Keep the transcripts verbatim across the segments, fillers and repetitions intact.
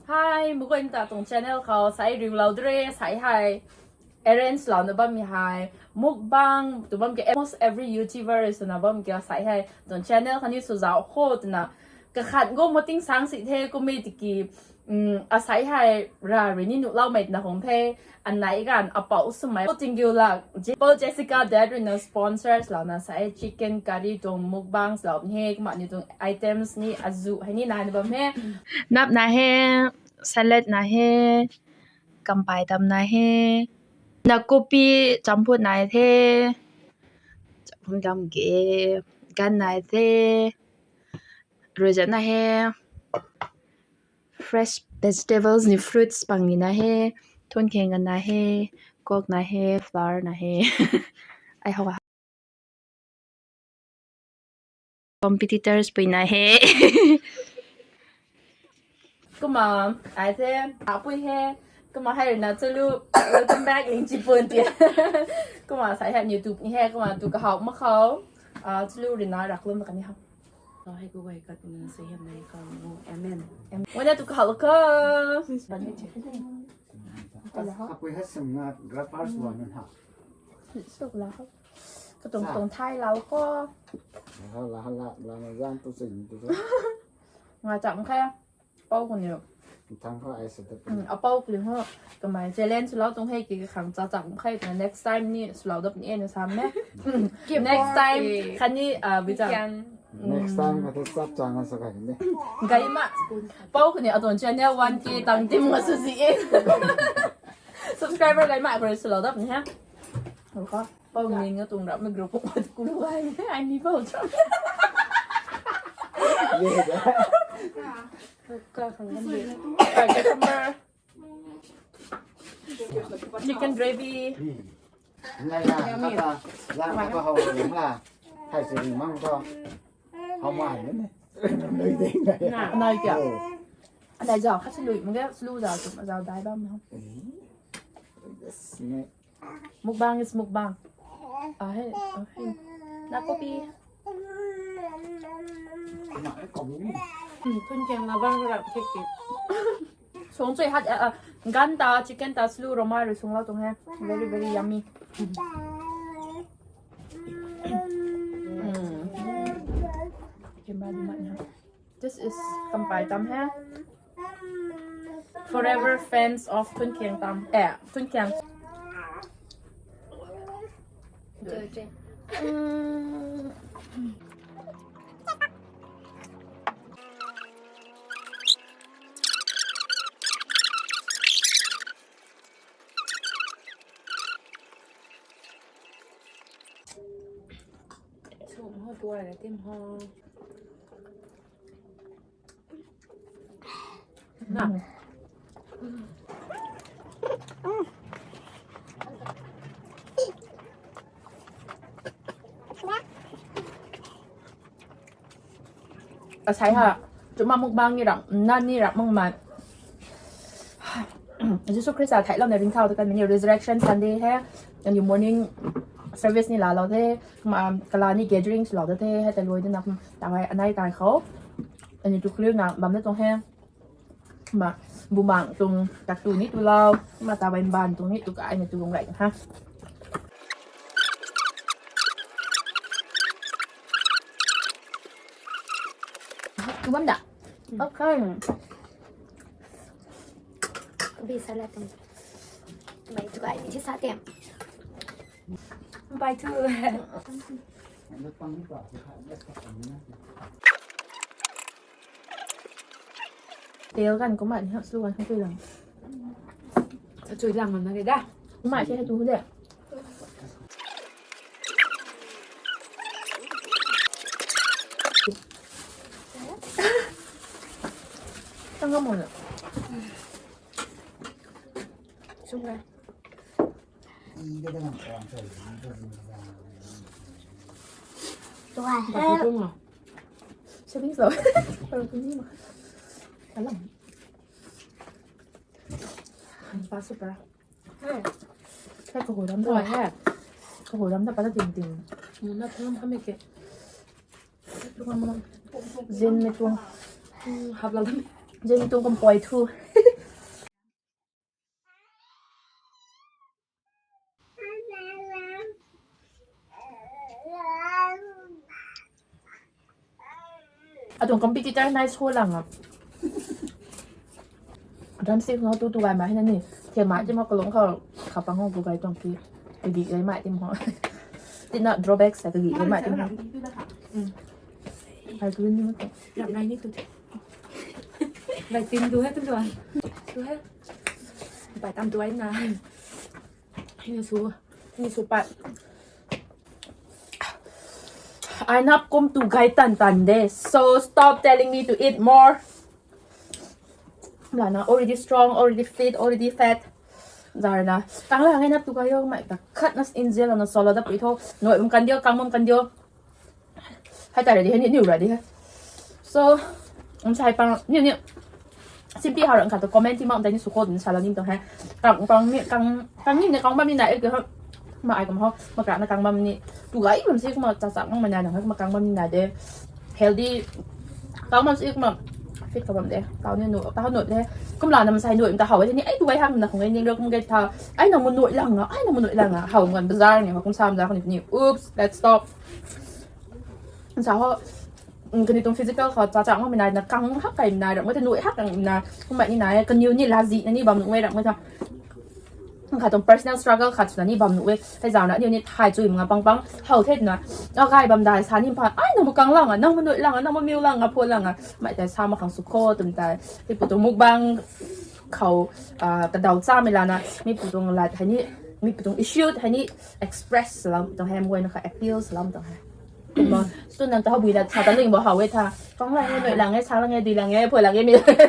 Hi, mukoi ta tuang channel khou sai riulou dre, sai hei arrange louna bammei hei mukbang tu bam ke, almost every YouTuber swna bam ke, sai hei tuang channel khou ni sw zauc kho twna kakhat gu mating sang si the, kummei tiki, um, asai hei ra rui ni nuhloumei twna hung the. Anei ganv apou swmei Tinggiu Lak, Je-, Paul Jessica Dad ruina sponsors louna sai chicken curry tuang mukbang lou ni he, kumna ni tuang items ni azu hei ni nai na bam he. Nap na he, salad na he, kampai tam na he, na kopi champut na the, champut tam ge, gan na the, rui zat na he, fresh vegetables ni fruits pang ni na he, thun kheng gan na he, coke na he, flour na he. Ai ho. Competitors pui na he. Kumna, ai the, apui he. Kumna hei rui na chalu, welcome back Lingchipun ti. Kumna sai hei YouTube ni he, kumna tu kahau mak khou. Ah, chalu rui na raklum kani ha. Hei ku gay kat na sa hiam nai khou. Amen. Amen. Wada tu kahau ka. Apui ha sim na grappers lo nun ha. Suk la. Ka tuang tuang thai lau ko. La la la la na zang tu sing tu. Nga chak khe. Apou khou ni. Thang kho ai sa ta. Hmm, apou khou ni ho. Kamei challenge swlou tuang hei ki khang cha chak khe, na next time ni swlou dap ni e na sam me. Next time khatni, ah, bi cha. Next time khatni chap chang na sa kha ni. Gay ma. Apou khou ni atuang channel one K tang tim nga sw zi e. Subscriber gay ma khou rui swlou dap ni he. Apou ni nga tuang rap mei group khou ku lu ai. Ai ni apou cham. Ka khang kan ni. Cucumber. Chicken gravy. Lai la, kata, la, kata hou lung la. Thai si ri mang to. Hou mai ni. Lui ding dai. Nai kya? Oh. Anei zau khat si lui, mung ge slu zau tu, zau dai bam na. Eh. Yes, ne. Mukbang is mukbang. Ah, hey, ah, hey. Na kopi. Thun kheng na bang rap kek kek. Sung chui hat, ah, ah, gan ta, chicken ta, slu roma rui sung lau tuang he. Very, very yummy. Mm. Camera di mat na. This is kampai tam he. Forever fans of Thun Kheng tam. Eh, Thun Kheng. Sum ho tuai la tim ho. Na. Asai ha, chuma mukbang ni ram, na ni ram mang man. Jisu Khrista thai lam na ring thau tu kan mini Resurrection Sunday he, and morning service ni la lau the, ma kala ni gatherings lau the, he ta luai de na, ta hai anai tai khou. Ani tu clear na bam na tuang he. Ma, bumang tuang tak tu ni tu lau, ma ta bai ban tuang ni tu kai ni tu lung rai ha. Tu bam da. Okay. Bisa la tuang. Bai tu kai ni sa tem. Bai tu. Tel kan kumna ni hak su kan hak tui lang. Sa chui lang na ke da. Kumna si hak tu de. Tang ka mo na. Sung ka. Tuai. Savings lo. Alam. Ba super. Hai. Hai, kahui ram ta. Hai. Kahui ram ta pa ta ting ting. Muna thum kami ke. Zin mei tuang. Hmm, hap la. Zin mei tuang kampui thu. Tuang competitor nai so lang a. Drumstick no tu tu gai ma hei na ni. Thiam mai ti ma kalung khou khapang hou tu gai tuang ki. Kadi gai mai ti ma. Ti na drawback sa kadi gai mai ti ma. Ai tu ni ma. Rap nai ni tu. Gai tin tu hai tu tu. Tu hai. Bai tam tu ai na. Hei na su. Hei na su pat. Ai nap kum tu gai tan tan de. So stop telling me to eat more. Lana already strong, already fit, already fat. Zara na. Tang la ngai nap tu gai yo mai ta khat na injil na solo da pui tho. Noi um kan dio, kang um kan dio. Hai ta ready hai ni niu ready hai. So, um sai pang niu niu. Simply how rang khat tu comment ti ma um tai ni su ko din sala nim tu hai. Kang pang ni kang kang ni ni kang bam ni na ek ha. Ma ai kam ho, ma kra na kang bam ni. Tu gai bam si kuma cha cha mang ma na na ma kang bam ni na de. Healthy kang bam si kuma fit ka bam de. Tau ni nu, tau nu de. Kum la na ma sai nu ta hau ni ai tu gai hang na khong ning ro kum gai tha. Ai na mu noi lang a, ai na mu noi lang a. Hau ngan bazar ni ma kum sam za khong ni. Oops, let's stop. Sa ho, kani tuang physical khou cha cha ngam nai na kang hak kai nai ram ngai ta nuai hak kang na kum mai ni nai kaniw ni lazy na ni bam nuh e ram ngai ta. Kha tuang personal struggle khat na ni bam nuh e. Hei zau na niw ni thai chui manga pang pang hau the na. A gai bam dai sa ni pha ai nang mu kang lang a, nang mu nuai lang a, nang mu miu lang a, pho lang a. Mai ta sa ma khang su kho tum tai. Hei pu tuang mukbang khou, ah, kadau cha mi lana mi pu tuang lat hei ni, mi pu tuang issue hei ni express lam tuang hei, mguay na kha appeal lam tuang hei. Kumna, student ta hobui la sa ta ling bo hau e tha. Kang lang e, noi lang e, sa lang e, dui lang e, pho lang e, mi lang e.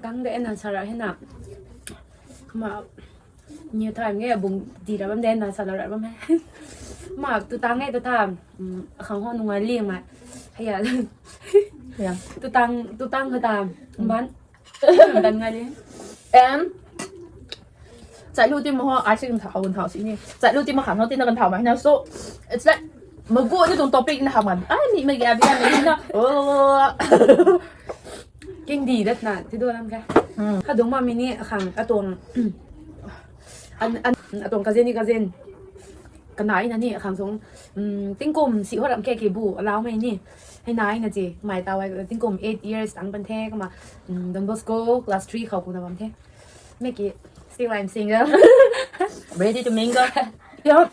Kang de na sa ra hei na. Kumna, niu time nge bung di ra bam de na sa la ra bam hei. Ma tu tang nge ta tha. Um, khang ho nung ai li ma. Hei ya. Ya. Tu tang, tu tang ka ta. Ban. Dan ngai li. And Chai lu ti mo ho, ai si kan thau, kan thau si ni. Chai lu ti mo khan ho ti na kan thau ma na. So, it's like, magu ni tuang topic na ha man. Ai, mi, mi, ya, bi, ya, mi, na. Oh. King di dat na, ti do lam ka. Hmm. Ka dung ma mi ni khang, atuang, an, an, atuang kazen ni kazen. Kanai na ni khang sung, um, tingkum si ho ram ke ki bu, alau mei ni. Hei nai na ji, mai tau ai, tingkum eight years tang pan the, kama, um, Don Bosco, class three khou ku na bam the. Make it, still I'm single. Ready to mingle. Yeah.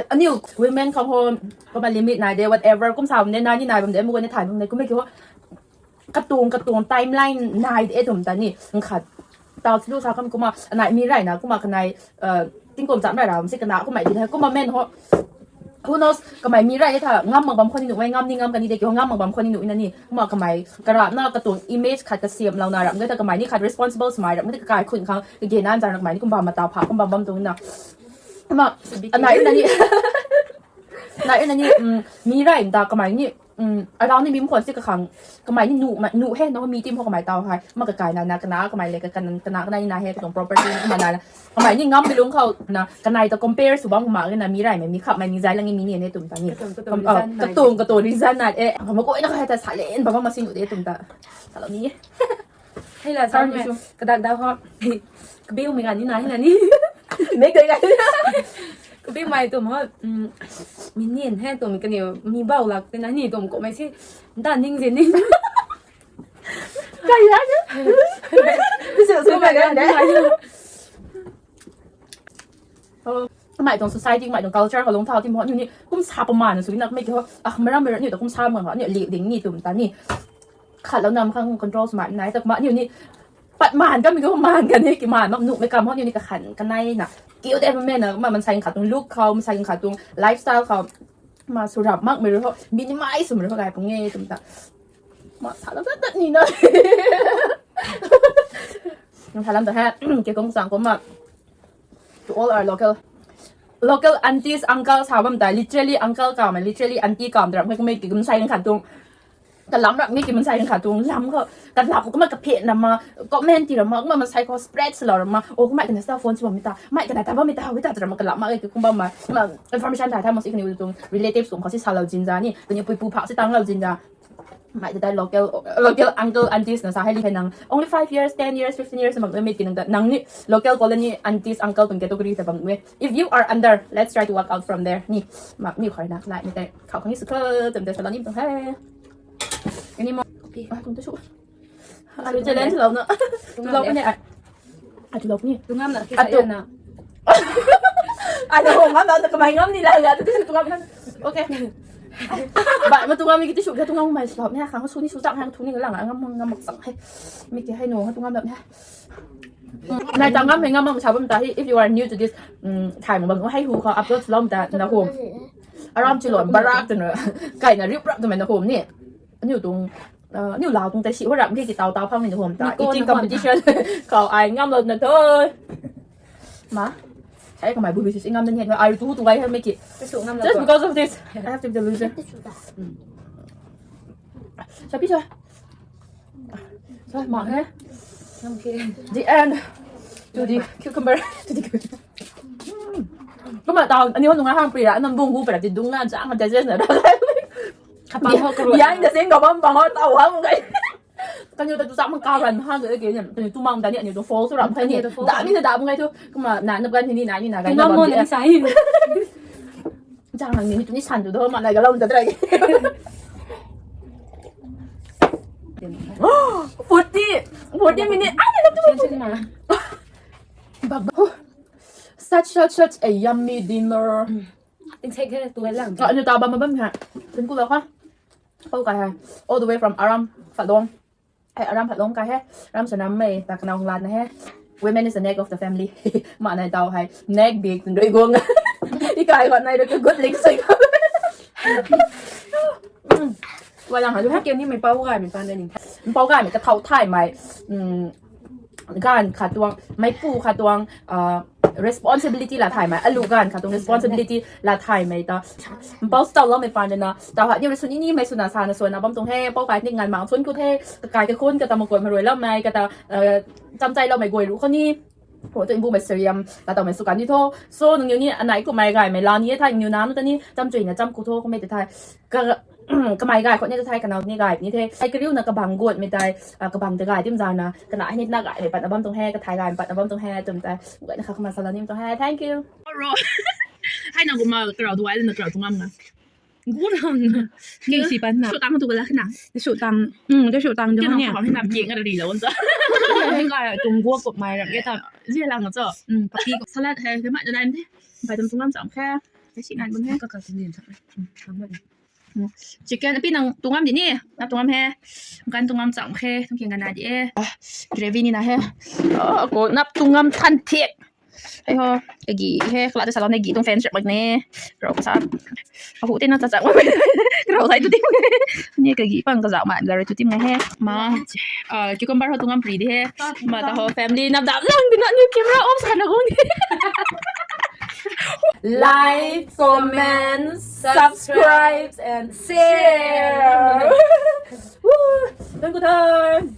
Aniu women khang ho, kama limit nai de, whatever, kum sa bam de, nai ni nai bam de, mu ni thai bam de, kum ki ho. Katuang, katuang timeline nai de tum ta ni, nkhat. Tau si lu sa kam kuma, anai mi rai na, kuma kanai, uh, tingkum cham rai ra, si kana, kuma di na, kuma men ho. Who knows, kamei mi rai tha, ngam mak bam khou ni nuh e, ngam ni ngam kani de, ki ho ngam mak bam khou ni nuh na ni. Kuma kamei, kara na katuang image khat kasiam lou na ram, ngai ta kamei ni khat responsible smai ram, ngai ta kakai khun khang, kage nan zan ram kamei ni kum bam ma tau pha, kum bam bam tung na. Kuma, anai na ni. Nai na ni, um, mi rai ta kamei ni, um, around ni mi mkhon si kakhang, kamei ni nuh, ma, nuh he, no mi tim ho kamei tau hai, ma kakai na, na, kana, kamei le, ka, kana, kana, kana ni na he, katuang property, kuma na, na, kamei ni ngam bilung khou, na, kanai ta compare sw bam kuma, na, mi rai mei, mi khap mei, mi zai lang ni mi ni ne tum ta ni. Katuang, katuang Kam, uh, reason nai. Katuang, katuang reason na, eh, kama koi na ka hai ta silent, bam ma si nuh de tum ta. Hello ni. Hei la, Sorry, sorry, Misu. Kadak da ho. Kabiu mi ga ni na, hei na ni. Mek dei ga. Kabiu mai tum ho. Mm, mi nin he tum kani mi bau lak te na ni tum ko mai si. Nda ning je ni. Kai ya ni. Bisu su mai ga de. Oh, kamei tuang society, kamei tuang culture khou lungc thau ti mo, aniu ni kum sa pa man sw na, kamei ki ho, ah, maram maram aniu ta kum sa man ho, aniu li ding ni tum ta ni. Khat lou nam khang control sw man nai, ta kumna aniu ni, pat man kamei ki ho man kan ni, ki man mak nuh mei kam ho, aniu ni kakhan, kanai na. Kiu de mei na, ma mansei khat tuang look khou, mansei khat tuang lifestyle khou, ma sw rap mak mei ru ho, minimize sw mei ru ho, gai pung e tum ta. Ma sa lam tat tat ni na. Sa lam ta ha, ke kong sang ko ma. To all our local, local aunties, uncles, ha bam ta, literally uncle kam, literally auntie kam, dram, kamei ki mansei khat tuang, kalam ram, mi ki mansei khat tuang, lam khou, kalam, kumna kaphe na ma, comment ti ram ma, kumna mansei khou spread sw lou ram ma, oh, kumna kana sa phone sw bam mi ta, mai kana ta bam mi ta, wi ta ram ma, kalam ma, ki kumna ma, ma, information ta, ta, mo si kani tuang, relatives tuang khou si sa lou zin za ni, kani pui pu pha si tang lou zin za. Mei ta local, local uncle aunties na sa hei li hei nang only five years, ten years, fifteen years bam e, mi ki nang ta nang ni local colony aunties uncle tuang category ta bam e. If you are under, let's try to work out from there. Ni, ma, ni khou na, lai, mi tei, khou khang ni sw kha, tam tei salou ni tuang hei. Any more? Ah, tuang ta sw. Ai, challenge lou na. Tuang lou ni ai. Ai, tuang lou ni. Tuang ngam na, Ai, tuang. Ai, tuang ngam na, kamei ngam ni la, la, tuang ngam na. Okay. Ba, ma tuang ngam ni ki tissue, tuang ngam mei sw ni, khang sw ni sw chang, khang thu ni lang, ngam, ngam mak chang hei. Mi ki hei no, tuang ngam na. Nai chang ngam hei ngam mak sa bam ta hei, if you are new to this, um, Thai mak bam, hei hu khou upload lou ta na hum. Aram chi lou, barak tu na, kai na rip rap tu mei na hum ni. Aniu tuang, uh, aniu lau tuang tei si ho rap di ki tau tau phang ni hum ta. Eating competition khou ai ngam lou na tho. Ma, ai kamei bu bi si ngam na ni. Ai tu tu ai ha mi ki. Just because of this, I have to be delusion. Sa pi sa. Sa ma he. The end to the cucumber. To the cucumber. Kumna tau aniu nunga hang pri ra, nam bung hu pra di dung na chang digest na ra. Kapang ho kru. Behind the scene khou bam pang ho tau ha mo kai. Kaniw ta tu chak mang ka ran ha ge ke ni. Kaniw tu mang da ni aniu tu fall sw ram kai ni. Da ni na da bam ngai tu. Kumna na na gan ni na ni na gan. Ngam mo na ni sai. Chang lang ni tu ni san tu do ma na ga lou ta try. Forty, forty minute. Ai na tu. Such, such, such a yummy dinner. Ting sek he, tu lang. Ah, aniu ta bam bam ha. Tun ku lou kha. Pou kai hai. All the way from Aram Phatlong. Hai Aram Phatlong kai hai. Aram Sanam mei ta kanau hung lat na hai. Women is the neck of the family. Ma nai tau hai. Neck big tun rui guang. I kai hot nai rui good leg sui. Wa lang ha lu hai. Ken ni mei pou kai mei pan ni. Pou kai mei ka thau thai mei. Um, gan khat tuang, meipu khat tuang, uh, responsibility la thay mei, alu gan khat tuang responsibility la thay mei ta. Mpau stau lou mei pan na, tau ha ni sw ni ni mei swna sa na swna bam tuang he, pou kai ni ngan mang swn ku the, kakai ka khun, kata makoi marui lou mei, kata, uh, chamchai lou mei guay ru khou ni. Ho tu imbu mei seriam, kata mei sw kan ni tho. So, nung ni anai ku mei gay mei la ni the, nung na nu ta ni, chamchui na cham ku tho, ku mei te the. Ka, kamei gay khou ni ta the, kanau ni gay ni the. Ai kariu na kabang gut mei tai, ah, kabang te gay tim zang na, kana ni na gay mei pat na bam tuang he, kathai gay mei pat na bam tuang he, tum tai. Gay na kha kama sala ni tuang he. Thank you. Ro. Hai na guma karau duai na karau tuang am na. Gu na. Ki si pan na. Shu tang tu gala na. Shu tang. Hmm, de shu tang de ni. Ki na ri la won ta. Ni gay tum gu kup mei ram ge ta. Zia lang cho. Hmm, papi ko. Salad hai, de ma de nai de. Bai tum tuang am cham khe. Hai si nai bun he. Ka ka sin din sa. Hmm, tang ma. Chicken, api nang tuang am di ni, nap tuang am he. Kan tuang am cham khe, tuang kiang gana di e. Ah, gravy ni na he. Oh, ko nap tuang am than thiak. Hei ho, kagi he, kala ta salon ne gi tuang fan shirt mak ne. Rau sa. Ahu te na cha cha. Rau sai tu tim. Ni kagi pang ka zak ma, la rui tu tim ngai he. Ma, ah, cucumber ho tuang am pri di he. Ma ta ho family nap dam lang di na new camera off sa na gung. Like, comment, subscribe, and share. Woo! Thank you, time.